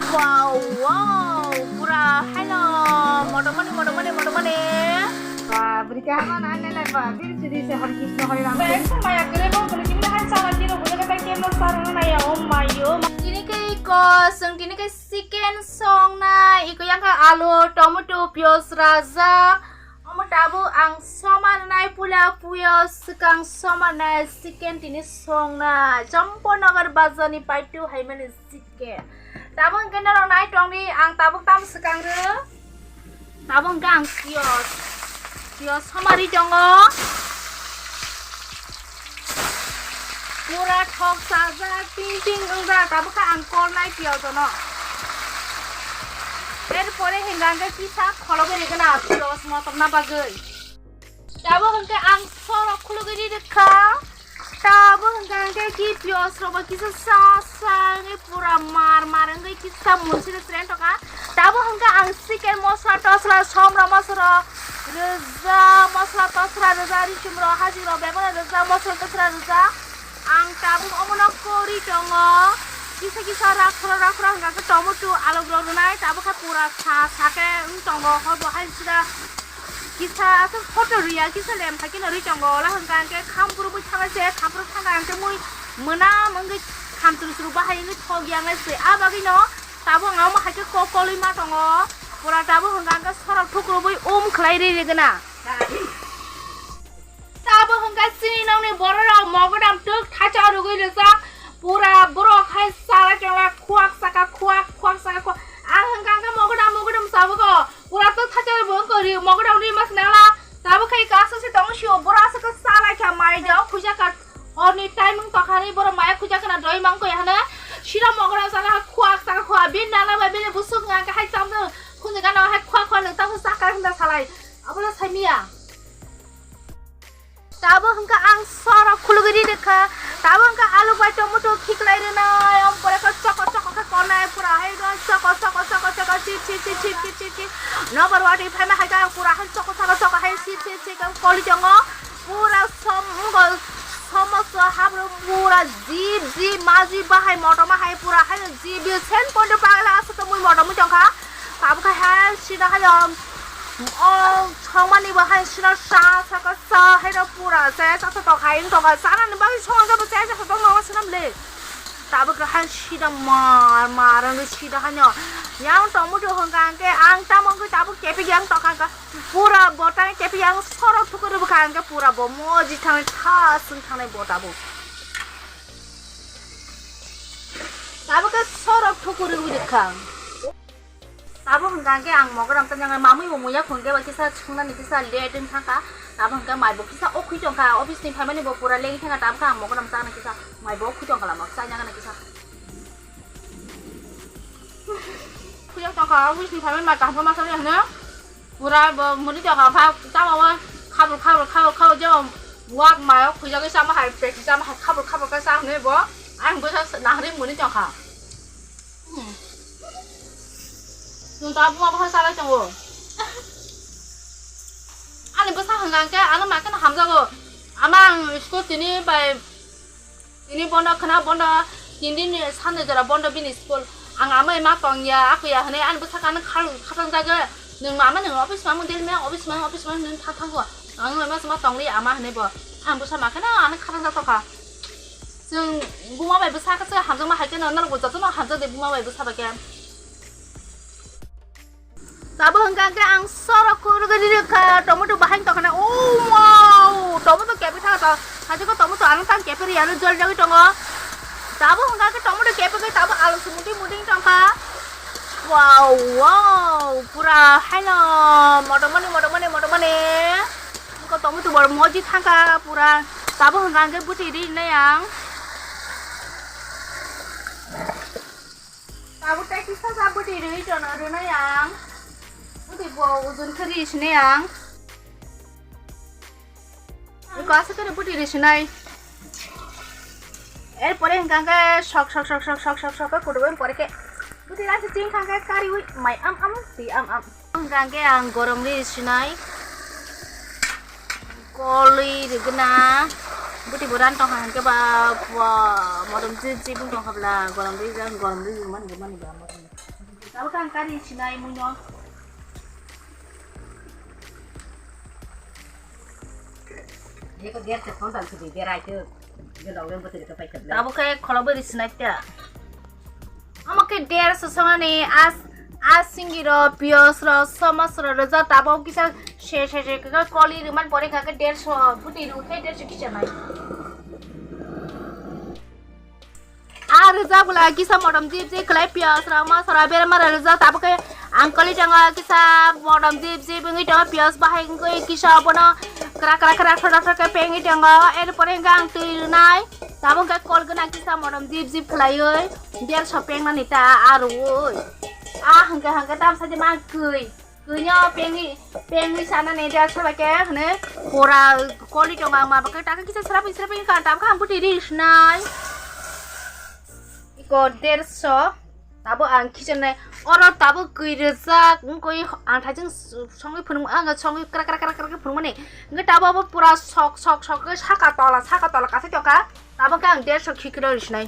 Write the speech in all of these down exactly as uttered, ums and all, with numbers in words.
Wow, wow, pura haino motomani, motomani, motomani. Ba, bwrwi kaham na nai nai ba, biri chiri se Hare Krishna Hare Ram. Ba, ekdom maya kwrwi bo, bwrwi chiri hai chala tiro, bwrwi kata kemo sarana nai ya, oh my, oh my. Tini khe iko, chwng tini khe chicken songnai, iko yang kha alu, tomato, piyaj rajak. Omo tabuk ang somarnai pula puyo, swkang somarnai chicken tini songnai. Champanagar bazar ni paitu haimani chicken. Tabuk hwnkhe norok nai tongdi, ang tabuk tamo swkang rw. Tabuk hwnkhe ang piyaj, piyaj somari tongo. Pura thok sajak, ting ting wngjak, tabuk khe ang kolnai piyaj no. Erpore hwnkha hwnkhe kisa kholobwi rwgwna piyaj motomna bagwi. Tabuk hwnkhe ang sorok khulugwi ri rwkha. Tabuk hwnkha hwnkhe ki piyaj rok bai kisa sa sa wngwi pura mar mar wngwi kisa munsi rw sreng tongkha. Tabuk hwnkhe ang chicken mosla tosla somra mosla rok rwjak, mosla tosra rwjak, risum rok hajik rok bebak rok rwjak, mosla tosra rwjak. Ang tabuk omono kori tongo. Kisa kisa rakhra rakhra hwnkha khe tomato alok rok rwnai tabuk khe pura sa sa khe wng tongo hor bo hai sida. Kisa aswk photo rwya kisa lem hai kheno rwi tongo ola hwnkha hwnkhe khamphuru bui thangla se khamphuru thangkha hwnkhe mui mwnam wngwi khamchuru churu bahai wngwi thok yang lai se ah bagwino tabuk ang omo hai khe kok kolwi ma tongo pura tabuk hwnkha hwnkhe sorok thukurubui um khlai ri rwgwna. Tabuk hwnkha chini nokni bororok mogodam twk thaisa rwgwi rijak. Pura borok hai chalai chonglai khuak saka khuak, khuak saka khuak. Ang hwnkha hwnkha mogodam, mogodam sabugo. Pura twk thaisa bo wngkha ri, mogodam ri mas nangla. Tabuk khai kaisa se tong sio, borok aswk khe chalai kha mai jao khuja kha. Horni time wng tokha ri, borok maya khuja khna doi mang koi hana. Sira mogodam chala khuak saka khuak, bin nangla bai bini busuk ngang khe hai chamdo. Khunju gana hai khuak khuak nang tamo chakar hwnda salai. Abono saimiya. Tabuk hwnkha ang sorok khulugwi ri rwkha. Tabuk hwnkha alu bai tomato khiklai rwnai. Om pore khe choko choko khe konai pura hai rw choko choko choko choko chip chip chip chip chip chip chip. Nobar wati phaima hai khe ang pura hai choko choko choko hai chip chip chip khe koli tongo. Pura som wngkha somoso habro pura jip jip majip bahai motom hai pura hai jip jip sen pondo pagla aswk mui motom wng tongkha. Tabuk khe hai sida hai om. O songmani bo hai sino sa saka sa hai no pura se sa sa tok hai wng tongkha chanani bagwi songkha bo se sa sa tong no sinam le. Tabuk khe hai sida mar mar wngwi sida hai no yang tongmo do hwnkha hwnkhe ang tamo wngwi tabuk kepik yang tongkha hwnkha pura bo tang kepik yang sorok thukur bwkha hwnkhe pura bo moji thangnai tha swng thangnai bo tabuk tabuk khe sorok thukur wngwi rwkha. Abo hwnkha hwnkhe ang mogoram tanya mamui bo muya khwngkhe ba kisa chwngnani kisa late wng thangkha. Abo hwnkhe mai bo kisa okhwi tongkha, office ni phaimani bo pura late thangkha, tabukhe ang mogoram chana kisa mai bo okhwi tongkha lama chanya gana kisa. Khuyang tongkha, office ni phaimani mai kaham ma sari hwno. Pura bo muni tongkha, pha tamo khabur khabur khabur khabur je wak mayo khujagwi chama hai, pekti chama hai, khabur khabur khe cha hwnwi bo ang bwsa nahri muni tongkha. Chwng ta buma bwsa salai tongo. Ani bwsa hwnkha hwnkhe ano ma kheno hamjago. Ama ang school tini bai, tini bondo khna bondo, tin din ni sanni jora bondo bini school. Ang ama ma tongya, akuya hwnwi ani bwsa khe ano khal-, khatangjagwi. Nwng mama nwng office mamung daily ma office mamung office mamung nwng thang thango. Ang ma ma tongli ama hwnwi bo. Ang bwsa ma kheno ano khatangjak tokha. Chwng buma bai bwsa khe chwng hamjakma hai kheno norok bo jotono hamjak de buma bai bwsa bai khe. Tabuk hwnkha hwnkhe ang sorok khulugwi ri rwkha tomato bahai tongkhana. Oh wow! Tomato kebwi thangkha to. Hajiko tomato ano tang kebwi ri ano jol jagwi tongo. Tabuk hwnkha hwnkhe tomato kebwi tabuk alu se muding muding tongkha. Wow wow! Pura haino motomani motomani motomani. Ko tomato bor moji thangkha pura. Tabuk hwnkha hwnkhe bwtwi ri nai ang. Tabuk tei kisa sa bwtwi rwi tono rwnai ang. Bwtwi bo ujun khe ri sinai ang. Iko aswk khe bwtwi ri sinai. Erpore hwnkha hwnkhe sok sok sok sok sok sok sok khe kudugo, erpore khe bwtwi rasi ching kha hwnkhe kariui mai am am twi am am. Hwnkha hwnkhe ang gorom ri sinai. Kolwi rwgwna. Bwtwi bo ran tongkha hwnkhe ba, ba, motom jip jip wng tongkha bla, gorom ri jang, gorom ri mani, mani ba, motom. Tabuk ang kari sinai muino. Eko der se phone dan sidi berai ke. Ge dog yang betul ke pai ke. Tabuk khe kholo beri sinai ta. Omo khe der sosongani as, as singi ro, piyos ro, somas ro, rwja tabuk kisa se, se, se, khe koli rwman pore kha khe der so, buti rw khe der so kisa nai. A rwjak bwla kisa modom jip jip khlai piyas rok mosora berma rok rwjak tabuk khe ang koli tongo kisa modom jip jip wngwi tongo piyas bahai wngwi kisa bono kra kra kra kra kra khe pengwi tongo er pore hwnkhe ang twi rwnai tabuk hwnkhe kol gwnang kisa modom jip jip khlaiwi derso pengnani ta a rwui a hwnkhe hwnkhe tamsa de mang twi. Kwnyo pengwi, pengwi sana ne dia sala ke hne pora koli tonga ma bakhe taka kisa srapi srapi ka tam ka hampu tiri snai. Iko derso tabo ang khichonai oro tabo kwi rwjak wngkoi ang thaijing songwi phunung ang songwi kra kra kra kra phunung mani nge tabo bo pura sok sok sok saka tola saka tola kasai toka tabo ke ang derso khikroi snai.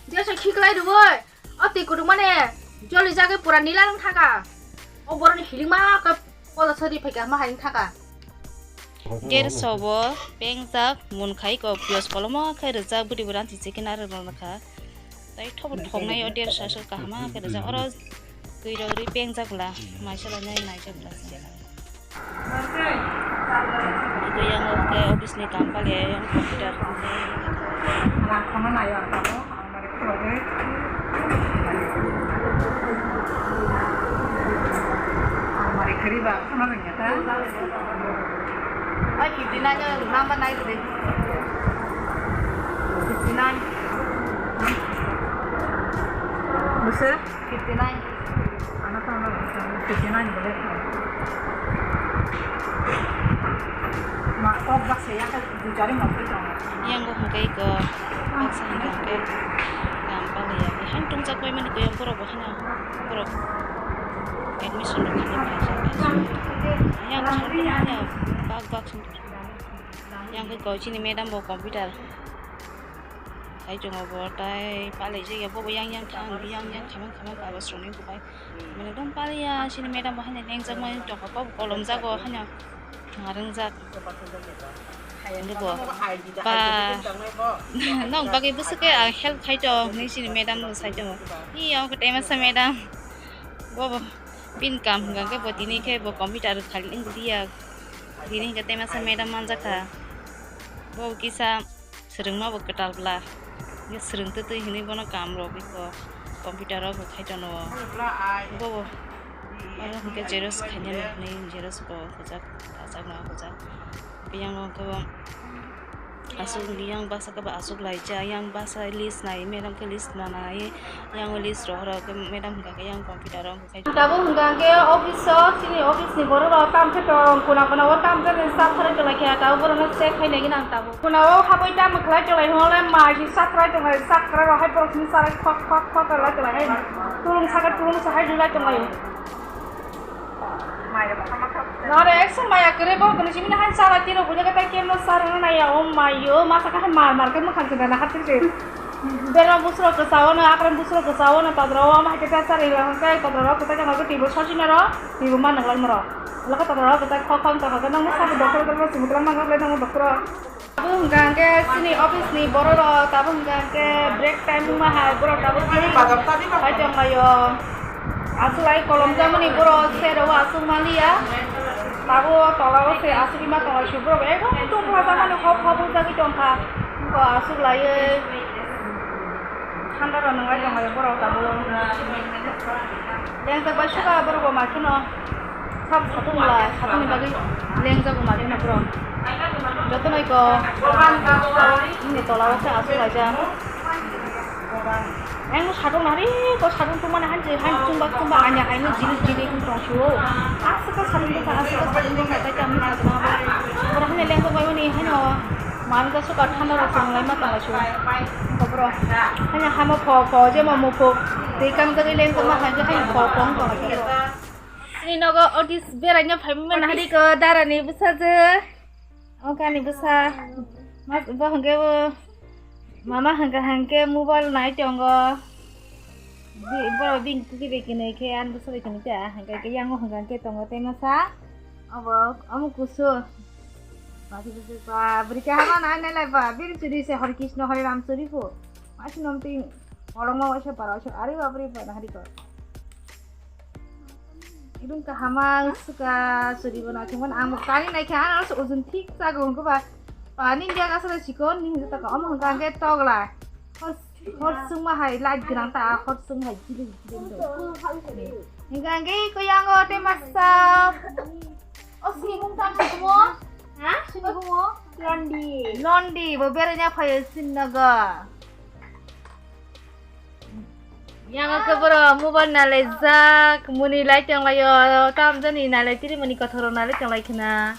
Derso khiklai rwoi. O twi kutung mane joli jagwi pura nila rwng thaka. O boroni hilingma khe poda sori phaikha ma haring thaka. Derso bo pengjak mun khai ko piyos kolomo khe rwjak budi bo ranchi chicken aro rwna kha. Tai thobo thoknai o derso aswk kaham khe rwjak oro twi rok ri pengjak bwla maisa lanai naijak bwla. Ito yang ke office ni kam pali yang computer. Rang kono nayo ang tamo, ang mari khulogwi. Ang mari khari ba kono rwngya ta. Ai fifty nine ang number nai de. Fifty nine. Bisa? Fifty nine. Ano to ano fifty nine bole. Ma kok baksa ya ka dujari mokti to. Yang go hingkai ko baksa hingkai ko. Kam pali ya. Han tungchak bai mani ko yang borok bo hana borok admission rok hana bai sa bai sa. Yang go hana bak bak sung. Yang go chini madam bo computer. Hai chungo bo tai pali je ya bo yang yang thang yang yang khamang khamang ka bo sung ni ko bai. Mane dom paliya, sini madam bo hanya nengjakmani tongkha, kok kolomjago hanya narwngjak. Hindu bo, ba, nong bagwi bwswk khe ang help khai tong hinwi sini madam no sai tongo. Hi, omo khe Temasa madam. Bo, bo, bini kam hwnkha khe bo tini khe bo computer khali wng liya. Tini hwnkhe Temasa madam manjakha. Bo kisa. Swrwngma bo kwtal bla. Hwnkhe swrwng twtwi hinwi bono kam rwgwi kho computer o bo khai tono. Bo bo. Oro hwnkhe xerox khainani hinwi xerox bo hojak, tachakma hojak. Yang bo hwnkhe bo aswk yang basa khe bo aswk laijak, yang basa list nai, madam khe list nanai, yang list rohor khe madam hwnkha khe yang computer o. Tabuk hwnkha hwnkhe office o, chini office ni borok rok tam khe tong, kuna kuna o tam khe sak khlai tong lai khe, tabuk borok no check khai nai gwnang tabuk. Kuna o habwi tam khlai tong lai hwnle mai si sak khlai tong lai, sak kwrak rok hai borok sini sarai khok khok khok lai tong lai hai, tulung saka tulung sa hai rwlai tong lai o. Nore ekso maya kwrwi borok ni simi hai chala tiro buja khe tai kemno sar nai ya o mai o masa khe hai mar mar khe mwkhang se dana khatir se. Berma busro kwchao no, akran busro kwchao no, todra o ama hai khe ta chari rang khe, todra rok kwchai tongkha khe, twibo sosina rok, twibo ma nanglang moro. Lokha todra rok kwchai khok khok tongkha khe, nang sabo doctor, doctor, simi kwlangma nang le nang doctor. Abo hwnkha hwnkhe chini office ni borok rok, abo hwnkha hwnkhe break time wngma hai, borok tabuk khai tonglaio. Aswk lai kolom jamani borok, sero o aswk manliya. Tabuk tola o se aswk ma tonglaisio, borok ekdom tungkha jamani hop hop wngjakgwi tongkha. Wngkha aswk laiwi. Thanda rok nwnglai tonglaio borok tabuk. Lengjak bai suka borok bo ma kheno. Sab satung la, satung ni bagwi lengjak bo ma kheno borok. Jotono iko bini tola o khe aswk laijak. Ang satung nari ko satung tungmani hanji han chumba chumba anya haino jili jili wng tong sio. Aswk satung tungkha, aswk satung tungkha, tai tamo satung abo. Borok hwnwi lengjak bai mani haino. Manwi ka suka thanda rok chwng lai ma tong lai chwng. Ko bro. Hanya hamo pho pho je mo mo pho. Tei kam jagwi leng tong ma hai je hai pho pho wng tong lai. Ni nogo office berai no phai mani hari ko dara ni bwsa je. O kani bwsa. Mas bo hwnkhe bo. Mama hwnkha hwnkhe mobile nai tongo. Bi-, borok bini kuki bai kwnwi khe ani bwsa bai kwnwi ta, hwnkhe khe yango hwnkha khe tongo tei masa. Obo, omo kusu. Masi bwswk ba, bwrwi khe hama nai nai lai ba, bini churi se Hare Krishna Hare Ram churi pho. Masi nom twi kolokma waisa para waisa, ari bapre ba, nahari ko. Idung kahama suka churi bo naithokmani, ang bo kani naikha, ano se ujun thik chago hwnkhe ba. Pani dia gasa da chikon, ning jota ka, omo hwnkha hwnkhe togla. Hor, hor sungma hai light gwnang ta, hor sung hai jili jili do. Hingka hingke iko yango te masa. O sini kung tang kumo? Ha? Sini kumo? Londi. Londi, bo berenya phayo sini naga. Yango ke boro mobile nalai jak, muni lai tong layo, tam jani nalai tiri muni kothoro nalai tong lai khna.